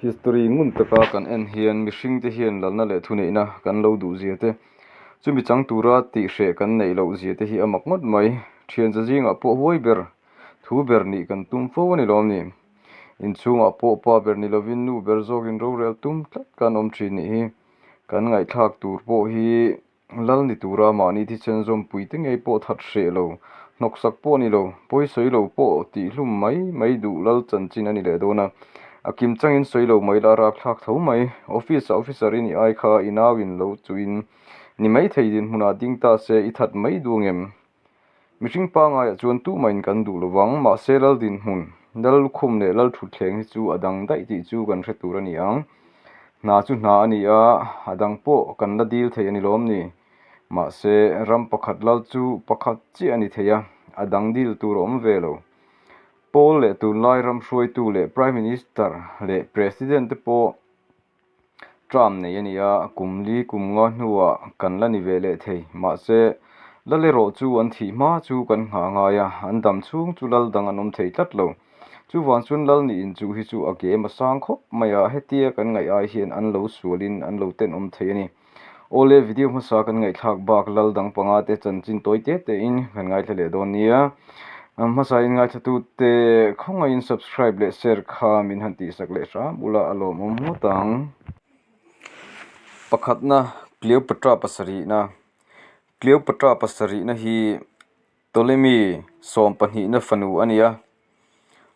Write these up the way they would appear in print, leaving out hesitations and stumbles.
History ngun taka kan en hian mihringte hian lalna leh thuneihna kan lo duh zia te, chumi chang tura tihhreh kan neih loh zia te hi a mak ngawt mai. Thianza zingah pawh huai ber, thu ber nih kan tum fo a ni lawm ni? Inchhungah pawh pa ber ni lovin nu ber zawkin rorel tum tlat kan awm thin nih hi. Kan ngaihthlak tur pawh hi Lal ni tura mahni thisen zawmpui te ngei pawh that hreh lo, hnawksak pawh ni lo, pawi sawi lo pawh tih hlum mai mai duh lal chanchin a ni leh dawn a. A kim changin sawi lo mai la rapthlak tho mai. Office-ah officer i nih ai kha i nauin lo chuin ni maithei dinhmunah ding ta se i that mai duh ngem? Mihring pangaiah chuan tumahin kan duh lo vang, mahse lal dinhmun, lal lukhum leh lal thutthleng hi chu a dang daih tih chu kan hre tur a ni ang. Hna chu hna a ni a, a dang pawh kan la dil thei a ni lawm ni? Mahse ram pakhat lal chu pakhat chiah a ni thei a, a dang dil tur a awm ve lo. Pawl leh tunlai ram hruaitu leh Prime Minister leh President te pawh Term nei a ni a, kum li kum nga hnuah kan la ni ve leh thei. Mahse, lal erawh chu an thih hma chu kan nghah ngai a, an dam chhung chu lal dang an awm thei tlat lo. Chuvang chuan lal nih inchuh hi chu a game a sang khawp mai a, hetia kan ngaih ai hian an lo sualin an lo tenawm thei a ni. Awle, video hmasa kan ngaihthlak bak lal dang panga te chanchin tawi te tein kan ngaithla leh dawn nia. Hmasa in ngaithlatute khawngaihin subscribe leh share kha min han tihsak leh hram ula a lawmawm ngawt ang. Pakhatna, Cleopatra pasarihna. Cleopatra pasarihna hi Ptolemy sawmpahnihna fanu a ni a.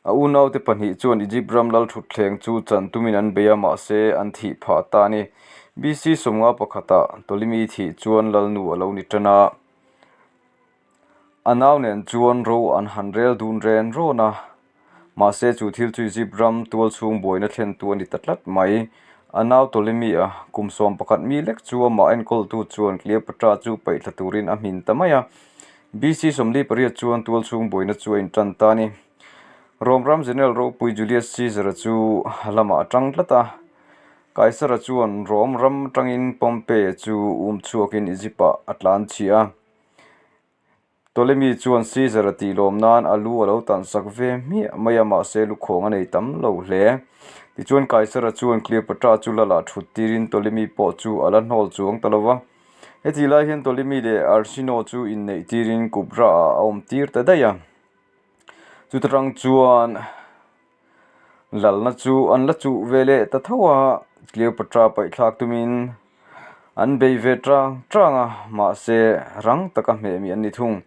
A unaute pahnih chuan Egypt ram lal thutthleng chu chan tumin an bei a, mahse an thih phah ta a ni. BC 51 pakhatah Ptolemy thih chuan lalnu a lo ni tan a. A nau nen chuan ro an han rel dun ren rawn a. Mahse, chu thil chu Egypt ram tual chhung buaina thlentu a ni ta tlat mai. A nau Ptolemy-a kum 11 mi lek chu amah enkawltu chuan Cleopatra chu paihthla turin a hmin ta mai a. BC 48 chuan tual chhung buaina chu a intan ta a ni. Rome ram General ropui Julius Caesar-a chu a lamah a tang tlat a. Kaisara chuan Rome ram atangin Pompey-a chu um chhuakin Egypt-ah a tlan chhiah a. Ptolemy chuan Caesar a tih lawm nan a lu a lo tan sak ve hmiah mai a, mahse lukhawng a nei tam lo hle. Tichuan Kaisara chuan Cleopatra chu lal ah thut tirin Ptolemy pawh chu a la hnawl chuang ta lo va. Heti lai hian Ptolemy leh Arsinoe chu inneih tirin Kubra ah a awm tir ta daih a. Chuta tang chuan Lalna chu an la chuh ve leh ta tho a, Cleopatra paihthlak tumin an bei ve tang tang a, mahse rang taka hmehmih an ni thung.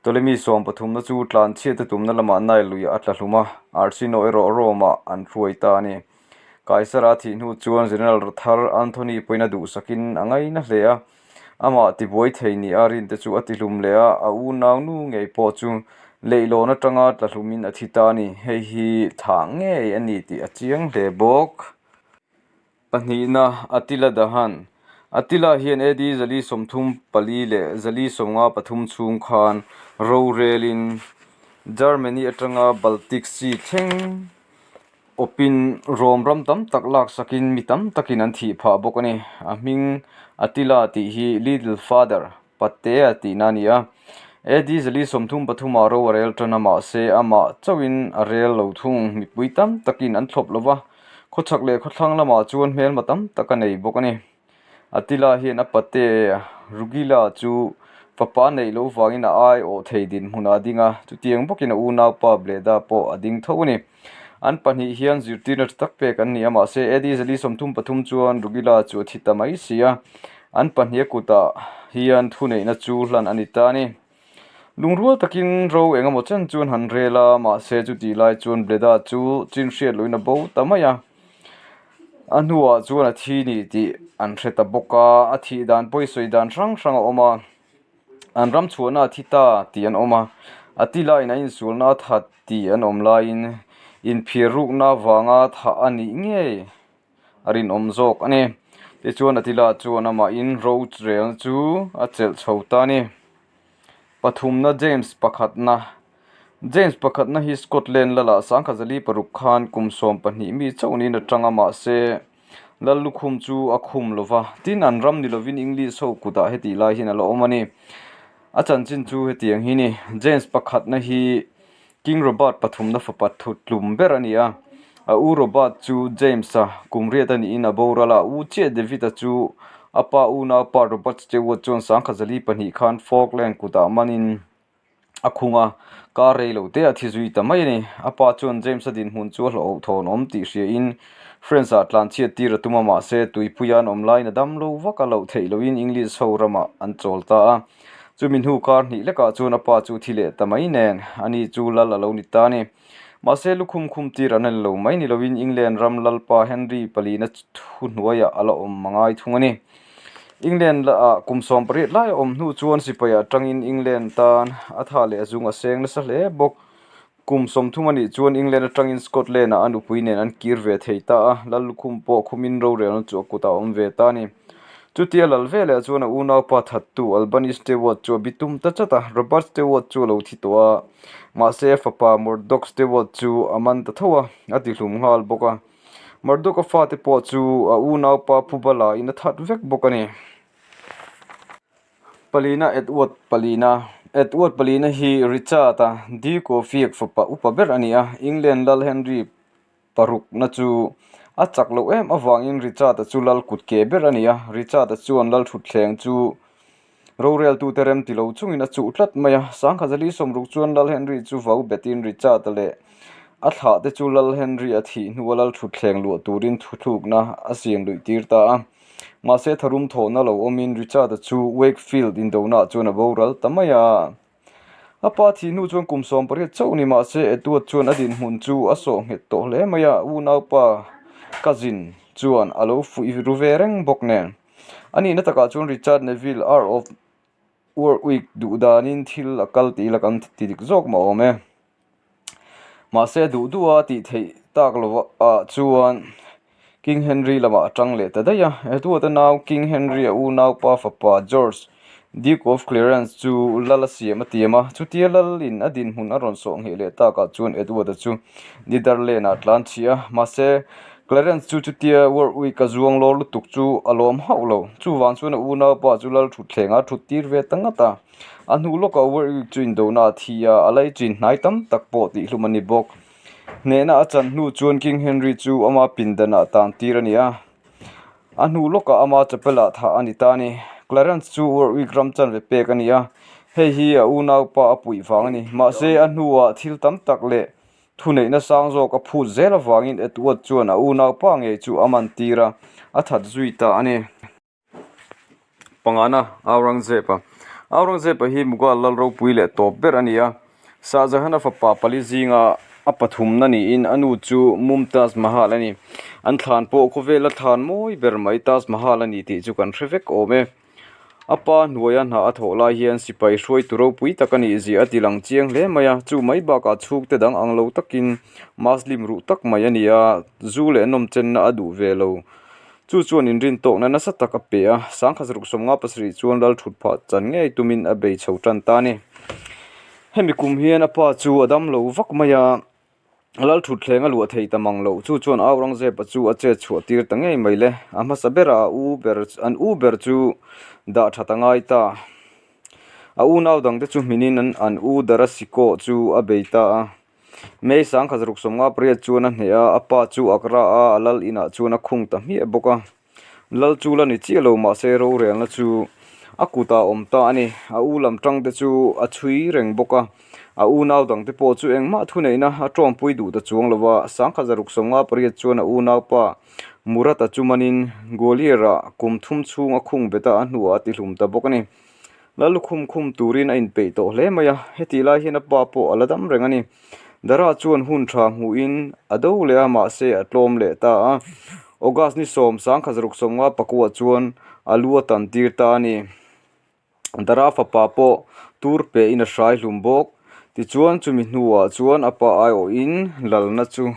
Ptolemy 13na chu tlanchhiat a tumna lamah Nile luiah a tla hlum a, Arsinoe erawh Rome-ah an hruai ta a ni. Kaisara thih hnu chuan General thar Anthony pawhin a duhsakin a ngaina hle a. Amah tibuai thei ni a rinte chu a tihlum leh a, a unaunu ngei pawh chu leihlawn atanga tlahlumin a thi ta a ni. Hei hi thah ngei a ni tih a chiang hle bawk. Pahnihna, Attila the Hun. Attila hian AD 434 leh 453 chhung khan rorelin Germany atanga Baltic Sea thleng Awpin Rom ram tam tak laksakin mi tam takin an thih phah bawk a ni. A hming Attila tih hi Little Father, Patea tihna a ni a. AD 433 ah ro a rel tan a, mahse amah chauhin a rel lo thung. Mipui tam takin an thlawp lo va, khawchhak leh khawthlang lamah chuan hmelma tam tak a nei bawk a ni. Attila hian a pate Rugila chu fapa neih loh vangin a ai awh thei dinhmunah a ding a, chutiang bawkin a unaupa Bleda pawh a ding tho a ni. An pahnih hian zirtirna tha tak pek an ni a, mahse AD 433 chuan Rugila chu a thi ta mai si a, an pahnih a kutah hian thuneihna chu hlan a ni ta a ni. Lungrual takin ro eng emaw chen chuan han rel a, mahse chutih lai chuan Bleda chu chin hriat lohin a bo ta mai a. A hnuah chuan a thi ni tih an hre ta bawk a, a thih dan pawi sawi dan hrang hrang a awm a, an ram chhuahna a thi ta tih an awm a, a ti laiin a insualna a that tih an awm laiin inphiar rukna vanga thah a nih ngei a rinawm zawk a ni. Tichuan Attila chuan amahin ro relna chu a chelh chho ta a ni. Pathumna James pakhatna James pakhatna hi Scotland lala 1046 khan kum 12 mi chauh niin a tang a, mahse lal lukhum chu a khum lo va, tin an ram ni lovin English ho kutah hetih lai hian a la awm a ni. A chanchin chu hetiang hi ni, James pakhatna hi King Robert pathumna fapa thuttlum ber a ni a. A u Robert chu James-a kum riat a niin a boral a, a u chiah David-a chu a pa unaupa Robert Stewart chuan 1042 khan Falkland kutah manin a khung a, kar rei lo te a thi zui ta mai a ni. A pa chuan James-a dinhmun chu a hlauh thawn awm tih hriain France-ah tlanchhiat tir a tum a, mahse tuipuia an awm laiin a dam lo vak a loh theih lohin English ho ramah an chawl ta a. Chumi hnu kar hnih lekah chuan a pa chu thi leh ta mai nen, ani chu lal a lo ni ta a ni. Mahse lukhum khum tir an en lo mai ni loin England ram lalpa Henry palina thu hnuaiah a la awm a ngai thung a ni. England ah kum 18 lai a awm hnu chuan sipai atangin England tan a tha leh a zung a seng nasa hle bawk. Kum 30 a nih chuan England atangin Scotland ah a nupui nen an kir ve thei ta a, lal lukhum pawh khumin rorelna chu a kutah a awm ve ta a ni. Chutia lal veleh chuan a unaupa thattu Albany Stewart chu a bitum ta chat a, Robert Stewart chu a lo thi tawh a, mahse a fapa Murdoch Stewart chu a man ta tho a, a tihlum nghal bawk a. Murdoch-a fate pawh chu a unaupa phuba la in a that vek bawk a ni. Palina Edward Palina Edward Palina hi Richard-a Duke of York fapa upa ber a ni a, England lal Henry Parukna chu a chak loh em avangin Richard-a chu lal kut ke ber a ni a, Richard-a chuan lal thutthleng chu roreltute rem ti lo chungin a chuh tlat mai a. Sangkhazali sawmruk chuan Lal Henry chu vau betin Richard-a leh a thlahte chu Lal Henry-a thih hnua lal thutthleng luah turin thuthlukna a siam luih tir ta a. Mahse tharum thawhna lo awmin Richard-a chu Wakefield indonaah chuan a boral ta mai a. A pa thih hnu chuan kum 18 chauh ni mah se Edward chuan a dinhmun chu a sawh nghet tawh hle mai a, unaupa cousin chuan a lo fuih ru ve reng bawk nen. A nihna takah chuan Richard Neville, Earl of Warwick duh danin thil a kal tih ila kan ti dik zawk mah awm e. Mahse duh duh a tih theih tak lo ah chuan King Henry lamah a tang leh ta daih a. Edward-a nau King Henry-a unaupa fapa George, Duke of Clarence chu lal a siam a tiam a. Chutia lalin a dinhmun a rawn sawh ngheh leh takah chuan Edward-a chu Netherlands-ah a tlan chhi a. Mahse Clarence chu chutia Warwick-a zuang lawr lutuk chu a lawm hauh lo. Chuvang chuan a unaupa chu lal thutthlengah a thut tir ve ta ngat a. A hnu lawkah Warwick chu indona a thi a, a lei chin hnai tam tak pawh tihhlum a ni bawk. Hnehna a chan hnu chuan King Henry chu ama pindanah tan tir a ni a, a hnu lawkah ama chapel-ah thah a ni ta a ni. Clarence chu Warwick ram chanve pek a ni a, hei hi a unaupa a puih vang a ni. Mahse, a hnuah thil tam tak leh thuneihna sang zawk a phut zel avangin Edward chuan a unaupa ngei chu a man tir a, a that zui ta a ni. Pangana, Aurangzeb-a. Aurangzeb-a hi Mughal lal ropui leh tawp ber a ni a. Shah Jahan-a fapa pali zinga a pathumna niin a nu chu Mumtaz Mahal a ni. An thlan pawh khawvela thlan mawi ber mai Taj Mahal a ni tih chu kan hre vek awm e. A pa hnuaia hna a thawh lai hian sipai hruaitu ropui tak a nih zia a ti lang chiang hle mai a. Chu mai bakah chhungte dang ang lo takin Muslim ruh tak mai a ni a, zu leh nawmchenna a duh ve lo. Chu chuan inrintawkna nasa tak a pe a, 1757 chuan lal thut phah chan ngei tumin a bei chho tan ta a ni. Hemi kum hian a pa chu a dam lo vak mai a, lal thutthleng a luah thei ta mang lo. Chu chuan Aurangzeb-a chu a chet chhuah tir ta ngei mai le. A hmasa berah a u ber an u ber chu dah that a ngai ta. A unau dangte chu hminin an u Dara Shikoh chu a bei ta a. May 1658 chuan a hneh a, a pa chu Agra a a lal inah chuan a khung ta hmiah bawk a. Lal chu la ni chiah lo mahse rorelna chu a kutah a awm ta a ni. A u lam tangte chu a chhui reng bawk a, a unau dangte pawh chu engmah thuneihna a tawngpui duh ta chuang lo va. 1658 chuan a unaupa Murata chu manin Gwalior-ah kum thum chhung a khung bet a, a hnuah a tihlum ta bawk a ni. La lukhum khum turin a inpeih tawh hle mai a, hetih lai hian a pa pawh a la dam reng a ni. Dara chuan hun tha hmuhin a do leh a, mahse a tlawm leh ta a. August ni 10,650 pakua chuan a lu a tan tir ta a ni. Dara fapa pawh tur pehin a hrai hlum bawk. Tichuan chumi hnuah chuan a pa aiawhin lalna chu.